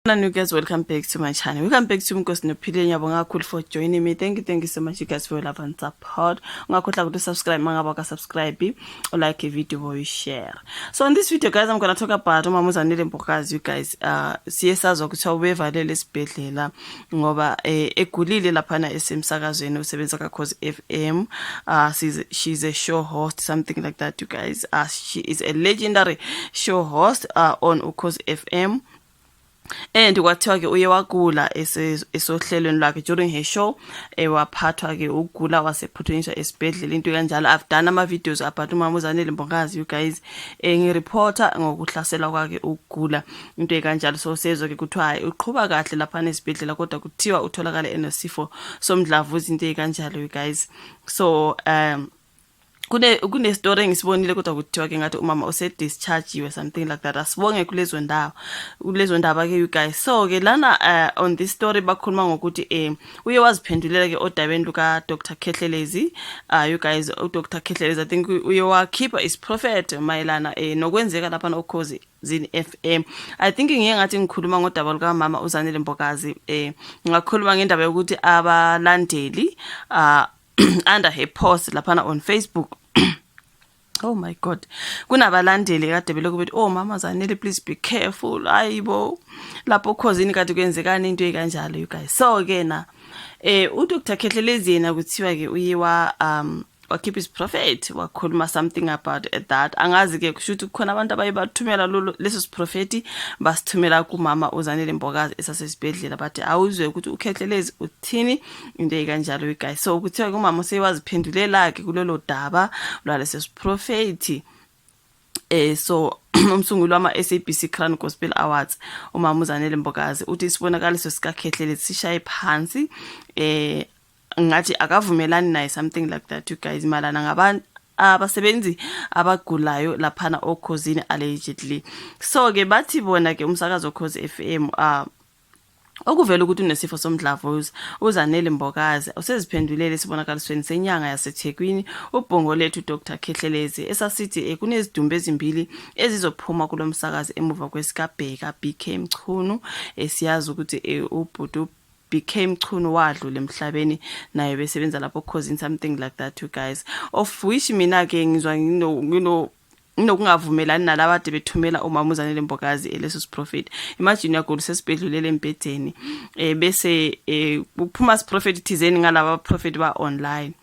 You guys, welcome back to my channel. Welcome back to Mkosi Nophile. Ngiyabonga kakhulu for joining me. Thank you, thank you so much, you guys, for your love and support. Ungakhohlwa ukuthi subscribe mangabe ka subscribe, or like a video or share. So in this video, guys, I'm going to talk about umama uZanele Mbokazi, you guys. Siye sazwa ukuthi ubevalele esibhedlela ngoba egulile laphana esemsakazweni, usebenza ka Khozi FM. She's a show host, something like that, you guys. She is a legendary show host on Ukhozi FM, and kwathiwa ke uye wagula esohlelweni lwakhe during her show, waphathwa ke ukugula, wasephuthunyiswa esibhedlela, into kanjalo. I've done ama videos about umama uZanele Mbokazi, you guys, ngireporta ngokuhlasela kwakhe ukugula, into ekanjalo. So sezwe ke kuthiwa hayi, uqhuba kahle lapha esibhedlela, kodwa kuthiwa utholakala enesifo somdlavuza, into ekanjalo, you guys. So kune story engisibonile, kodwa kuthiwa ke ngathi umama use dischargeiwe, something like that. Asibonge kulezo ndaba ke, you guys. So ke lana on this story bakhuluma ngokuthi uye waziphendulela ke odabeni luka Dr Khehlelezi, you guys. U Dr Khehlelezi, I think, uye wakhipha isiprofetho mayelana nokwenzeka lapha noKhozi zini FM. I think ngiye ngathi ngikhuluma ngodaba luka mama uZanele Mbokazi, ngakhuluma ngendaba yokuthi abalandeli under her post laphana on Facebook, oh my God, kunabalandeli kade belokhu bethi, "Oh, Mama Zanele, please be careful, hayibo, lapho Okhozini kade kwenzekani?" into ekanjalo, you guys. So ke na uDr Khehlelezi yena kuthiwa ke uye wa wakhipha isiprofet, wakhuluma something about that. Angazi ke, kusho ukuthi kukhona abantu abaye bathumela leso siprofeti, basithumela kumama uZanele Mbokazi esasesibhedlela, bathi awuzwe ukuthi uKhehlelezi uthini, into ekanjalo, you guys. So kuthiwa ke umama usewaziphendulela ke kulelo daba lwaleso siprofeti. So umsunguli wama SABC Crown Gospel Awards, umama uZanele Mbokazi, uthi isibonakaliso sikaKhehlelezi sishaye phansi, ngathi akavumelani naye, something like that, you guys, malana ngabantu abasebenzi abagulayo laphana Okhozini, allegedly. So ke bathi bona ke umsakazo Ukhozi FM okuvela ukuthi unesifo somdlavuza, uZanele Mbokazi, useziphendulele esibonakalisweni senyanga yaseThekwini uBhongolethu Dr Khehlelezi esasithi kunezidumbu ezimbili ezizophuma kulomsakazi emuva kwesikabheka BK Mchunu. Esiyazi ukuthi ubhuti BK Mchunu wadlula emhlabeni, naye besebenza lapho Okhozini, something like that, you guys, of which mina ke ngizwa ngino nginokungavumelani nalaba ade bethumela umama uZanele Mbokazi eleso siprofet. Imagine uyagula, usesibhedlulele embhedeni, bese kuphuma siprofet thizeni ngalaba prophet ba online.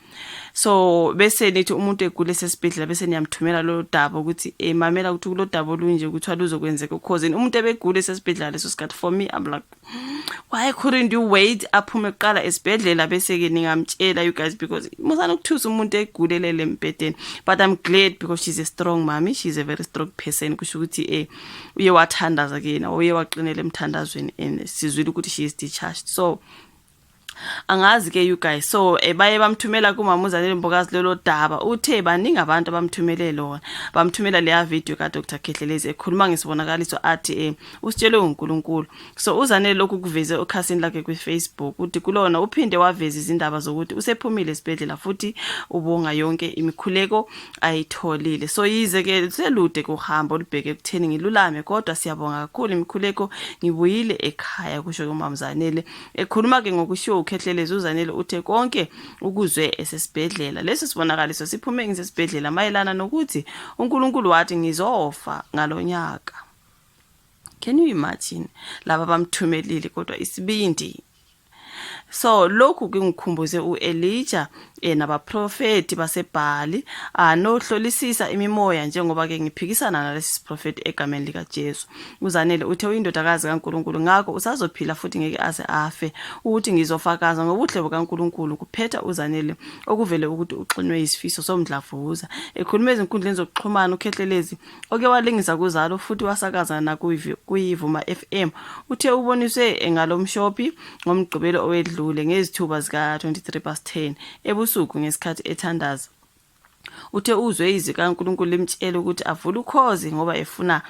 So bese nithi umuntu egule esesibhedlela, bese niyamthumela lo daba ukuthi mamela ukuthi kulo daba olunje kuthiwa luzokwenzeka Ukhozini, umuntu ebegule esesibhedlela leso sikhathi. For me, I'm like, why couldn't you wait aphume kuqala esibhedlela, bese ke ningamtshela, you guys? Because musana ukuthusa umuntu egulelele embhedeni. But I'm glad because she's a strong mommy, she's a very strong person. Kusho ukuthi uye wathandaza ke yena, uye waqinela emthandazweni, and sizwile ukuthi she is discharged. So angazi ke, you guys. So baye bamthumela kumama uZanele Mbokazi lelo daba. Uthe baningi abantu abamthumele lona, bamthumela leya video ka Dr Khehlelezi ekhuluma ngesibonakaliso athi usitshelwe uNkulunkulu. So uZanele lokhu kuveze okhasini lakhe ku Facebook. Uthi kulona uphinde waveza izindaba zokuthi usephumile esibhedlela futhi ubonga yonke imikhuleko ayitholile. So yize ke selude kuhambo olubheke ekutheni ngilulame, kodwa siyabonga kakhulu imikhuleko, ngibuyile ekhaya, kusho umama Zanele. Ekhuluma ke ngokushiwo uKhehlelezi, uZanele uthe konke ukuzwe esesibhedlela. Leso sibonakaliso siphume ngisesibhedlela mayelana nokuthi uNkulunkulu wathi ngizofa ngalonyaka. Can you imagine laba bamthumelile, kodwa isibindi? So lokhu kungikhumbuze uElijah nabaprofeti baseBhali anohlolisisa imimoya, njengoba ke ngiphikisana nalesi siprofeti egameni lika Jesu. UZanele uthe uyindodakazi kaNkulunkulu, ngakho usazophila futhi ngeke aze afe. Ukuthi ngizofakaza ngobuhle bukaNkulunkulu, kuphetha uZanele, okuvele ukuthi uxinwe isifiso somdlavuza. Ekhuluma ezinkundleni zokuxhumana, uKhehlelezi, oke walingisa kuZalo futhi wasakaza nakuyiVuma FM, uthe uboniswe ngalomshophi ngoMgqibelo owedlule ngezithuba zika 23 past 10 ebusuku ngesikhathi ethandaza. Uthe uzwe izwi kaNkulunkulu limtshela ukuthi avule ukhozi ngoba efuna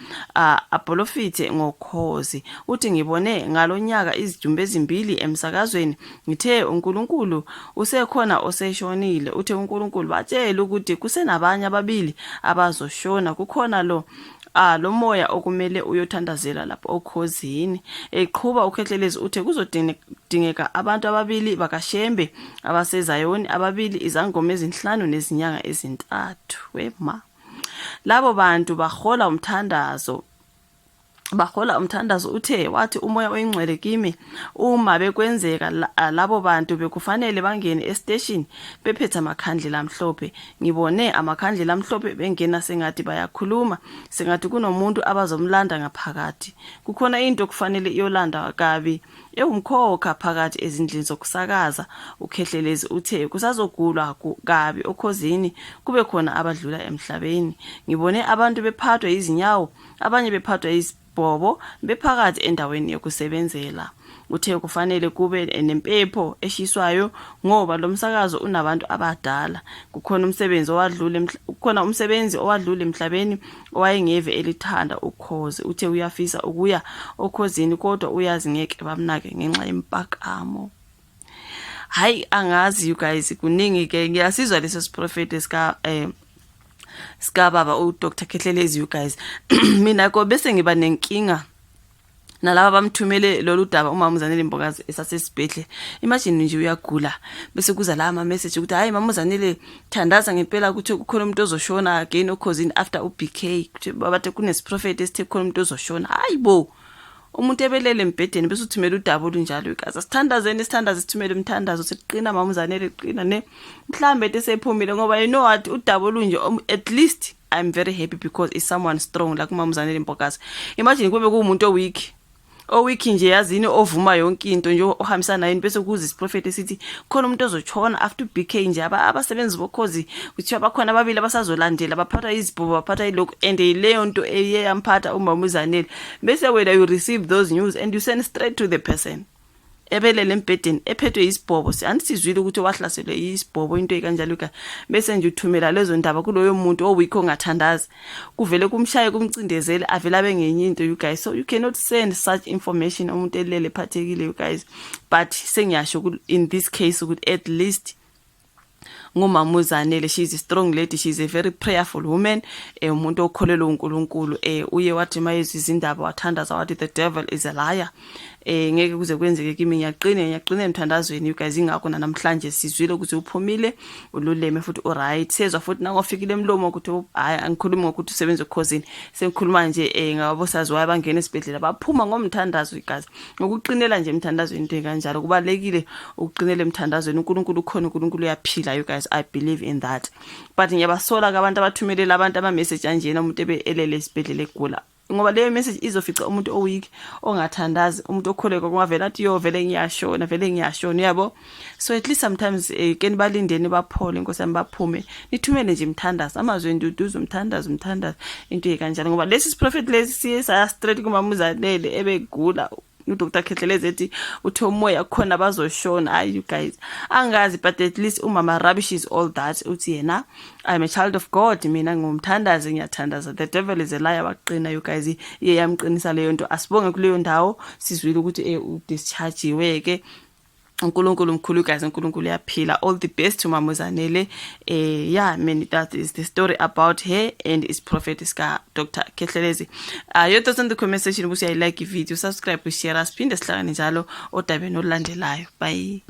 abholofithe ngokhozi. Uthi ngibone ngalonyaka izidumbu ezimbili emsakazweni. Ngithe uNkulunkulu usekhona oseshonile. Uthe uNkulunkulu batshele ukuthi kusenabanye ababili abazoshona. Kukhona lo Ah lo moya okumele uyothandazela lapho okhozini. Eqhuba uKhehlelezi uthe kuzodingeka abantu ababili bakaShembe abaseZayoni ababili izangoma ezinhlanu nezinyanga ezintathu. Wema. Labo bantu bahola umthandazo bahola umthandazo uthe wathi umoya oyingcwele kimi uma bekwenzeka labo bantu bekufanele bangene esiteshini bephethe amakhandlela amhlophe Ngibone amakhandlela amhlophe bengena sengathi bayakhuluma, sengathi kunomuntu abazomlanda ngaphakathi. Kukhona into okufanele iyolanda kabi ewumkhokha phakathi ezindlini zokusakaza. UKhehlelezi uthe kusazogulwa kabi oKhozini kube khona abadlula emhlabeni. Ngibone abantu bephathwa yizinyawo, abanye bephathwa Bhobo bephakathi endaweni yokusebenzela. Uthe kufanele kube nempepho eshiswayo ngoba lo msakazo unabantu abadala. Kukhona umsebenzi owadlula kukhona umsebenzi owadlula emhlabeni owayengeve elithanda ukhozi. Uthe uyafisa ukuya okhozini kodwa uyazi ngeke bamnake ngenxa yempakamo. Hayi angazi you guys kuningi ke ngiyasizwa leso siprofeti sika eh sikababa uDr Khehlelezi you guys mina ko bese ngiba nenkinga nalaba bamthumele lolu daba umama uZanele Mbokazi esasesibhedle imagine nje uyagula bese kuza la ama message ukuthi hayi mama uZanele thandaza ngempela ukuthi kukhona umuntu ozoshona again okhozini after uBK kuthi babathe kunesiprofeti esithe kukhona umuntu ozoshona hayi bo umuntu ebelele embhedeni bese uthumela udaba olunjalo igazi asithandazeni sithandaze sithumele umthandazo siqina mama uzanele qina ne mhlambe ete sephumile ngoba you know what udaba olunje um, at least i'm very happy because is someone strong la kumama uzanele mbokazi imagine kube kuwumuntu oweak oweak nje yazini ovuma yonke into nje ohambisana nayo bese kuza isiprofeti esithi khona umuntu ozotshona after BK nje abasebenzi bokhozi kuthiwa bakhona ababili abasazolandela baphatha izibhobo baphatha ilokhu and leyo nto eye yamphatha umama uzanele bese wena you receive those news and you send straight to the person ebelele embhedeni ephethwe yisibhobo anisizwile ukuthi wahlaselwe yisibhobo into ekanjalo ka bese nje uthumela lezo ndaba kuloyo muntu owikho ongathandazi kuvele kumshaye kumcindezele avele abe ngenye into you guys so you cannot send such information umuntu elele ephathekile you guys but sengiyasho in this case ukuthi at least ngumama uZanele she is a strong lady she is a very prayerful woman eh umuntu okholelwa uNkulunkulu eh uye wathi mayezwa izindaba wathandaza wathi the devil is a liar eh ngeke kuze kwenzeke kimi ngiyaqina ngiyaqina emthandazweni you guys ingakho namhlanje sizwile ukuthi uphumile ululeme futhi uright sezwa futhi nangofikile emlomo ukuthi hayi angikhulumi ngokuthi usebenza ekhosini sengikhuluma nje eh ngabosaziwayo abangena esibhedlela baphuma ngomthandazo igazi ngokuqinela nje emthandazweni into ekanjalo kubalekile ukuqinela emthandazweni uNkulunkulu ukhona uNkulunkulu uyaphila you guys i believe in that but ngiyabasola ke abantu abathumelela abantu ama message anjena umuntu ebe elele esibhedlela egula ngoba leyo message izofica umuntu oweak ongathandazi umuntu okholeka kungavela athi yo vele ngiyashona vele ngiyashona uyabo so at least sometimes eh, ke nibalindeni baphole inkosi yami baphume nithumele nje imthandazo amazwi enduduzo umthandazo umthandazo into ekanjalo ngoba lesi prophet lesi siye saya straight kumama uzanele ebegula uDr Khehlelezi ethi uthe umoya khona bazoshona hayi you guys angazi but at least umama rubbishes all that uthi yena I'm a child of God mina ngumthandazi ngiyathandaza the devil is a liar waqina you guys iye yamqinisa leyo nto asibonge kuleyo ndawo sizwile ukuthi eh, udischargiwe ke uNkulunkulu mkhulu guys uNkulunkulu uyaphila all the best to Mama Zanele eh yeah man that is the story about her and is prophet ska Dr Khehlelezi your thoughts on the comment section ukuthi uyayi like video subscribe share siphinde sihlangane njalo odabeni olulandelayo bye.